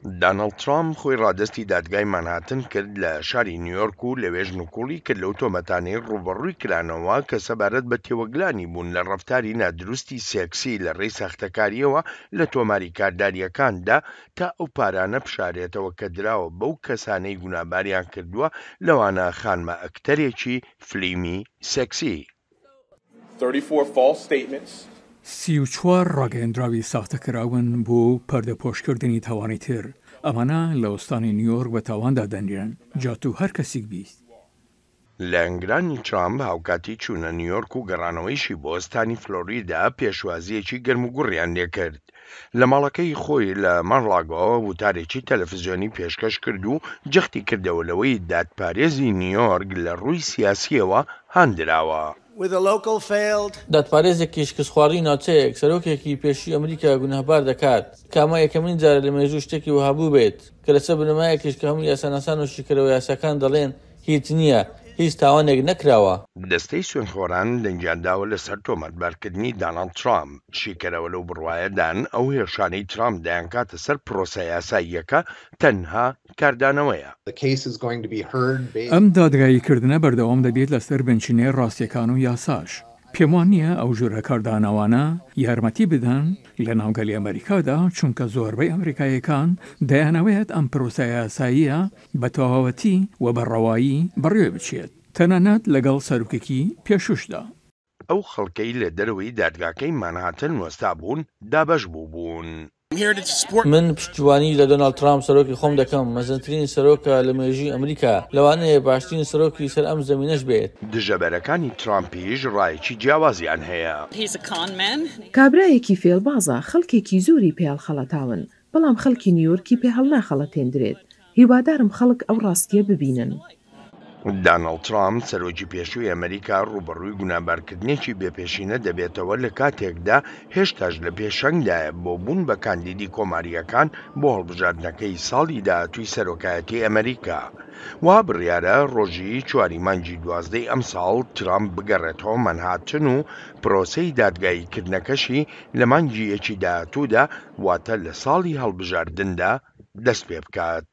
دانڵد ترامپ خۆی ڕادەستی دادگای مانهاتن کرد لە شاری نیویۆرک و لەوێش نکوڵی کرد لەو تۆمەتانەی ڕووبەڕووی کرانەوە کە سەبارەت بە تێوەگلانی بوون لە ڕەفتاری نادروستی سێکسی لە ڕێی ساختەکارییەوە لە تۆماری کاردارییەکاندا تا ئەو پارانە بشارێتەوە کە دراوە بەو کەسانەی گوناباریان کردووە لەوانە خانمە ئەکتەرێکی فلیمی سێکسی. 34 ڕاگەیەندراوی ساختە کراون بۆ پەردەپۆشکردنی تاوانی تر، ئەمانە لە ئوستانی نیویۆرک بە تاوان دادەنرێن، جا تو هەر کەسیک بیت. لایەنگرانی ترامپ هاوکاتی چوونە نیویۆرک و گەڕانەوەیشی بۆ ستانی فلۆریدا پێشوازییەکی گەرموگوڕیان لێکرد. لە ماڵەکەی خۆی لە مارلاگۆ وتارێکی تەلەفزیۆنی پێشکەش کرد و جەختی کردەوە لەوەی دادپارێزی نیویۆرک لە ڕووی سیاسییەوە هاندراوە. دادپارێزێکی شکستخواردووی ناوچەیەک، سەرۆکێکی پێشووی ئەمریکا گوناهبار دەکات، کە ئەمە یەکەمین جارە لە مێژوو شتێکی وەها بووبێت، کە لەسەر بنەمایەکیش کە هەموو یاساناسان و شیکەرەوە یاساکان دەڵێن هیچ نییە، هیچ تاوانێک نەکراوە. دەستەی سوێندخۆران دەنگیان داوە لەسەر تۆمەتبارکردنی داناڵد ترامپ، شیکەرەوە لەو بڕوایەدان ئەو هێرشانەی ترامپ دەیانکاتە سەر پرۆسە یاساییەکە تەنها کاردانەوەیە. ئەم دادگاییکردنە بەردەوام دەبێت لەسەر بنچینەی ڕاستیەکان و یاساش. پێم وا نییە ئەو جۆرە کاردانەوانە یارمەتی بدەن لەناو گەلی ئەمریکادا، چونکە زۆربەی ئەمریکاییەکان دەیانەوێت ئەم پرۆسە یاساییە بە تەواوەتی و بە ڕەوایی بەڕێوە بچێت، تەنانەت لەگەڵ سەرۆکێکی پێشووشدا. ئەو خەڵکەی لە دەرەوەی دادگاکەی مانهاتن وەستابوون، دابەش بووبوون. من پشتیوانی لە دۆناڵد ترامپ سەرۆکی خۆم دەکەم، مەزنترین سەرۆکە لە مێژووی ئەمریکا، لەوانەیە باشترین سەرۆکی سەر ئەم زەمینەش بێت. دژەبەرەکانی ترامپیش ڕایەکی جیاوازیان هەیە. کابرایەکی فێڵبازە، خەڵکێکی زۆری پێ هەڵخەڵەتاون، بەڵام خەڵکی نیویۆرکی پێ هەڵناخەڵەتێندرێت، هیوادارم خەڵک ئەو ڕاستییە ببینن. دانڵد ترامپ، سەرۆکی پێشووی ئەمریکا ڕووبەڕووی گونابارکردنێکی بێپێشینە دەبێتەوە لە کاتێکدا هێشتاش لە پێشەنگدایە بۆ بوون بە کاندیدی کۆمارییەکان بۆ هەڵبژاردنەکەی ساڵی داهاتووی سەرۆکایەتی ئەمریکا. وا بڕیارە ڕۆژی چواری مانگی دوازدەی ئەمساڵ ترامپ بگەڕێتەوە مەنهاتن و پرۆسەی دادگاییکردنەکەشی لە مانگی یەکی داهاتوودا واتە لە ساڵی هەڵبژاردندا دەستپێبکات.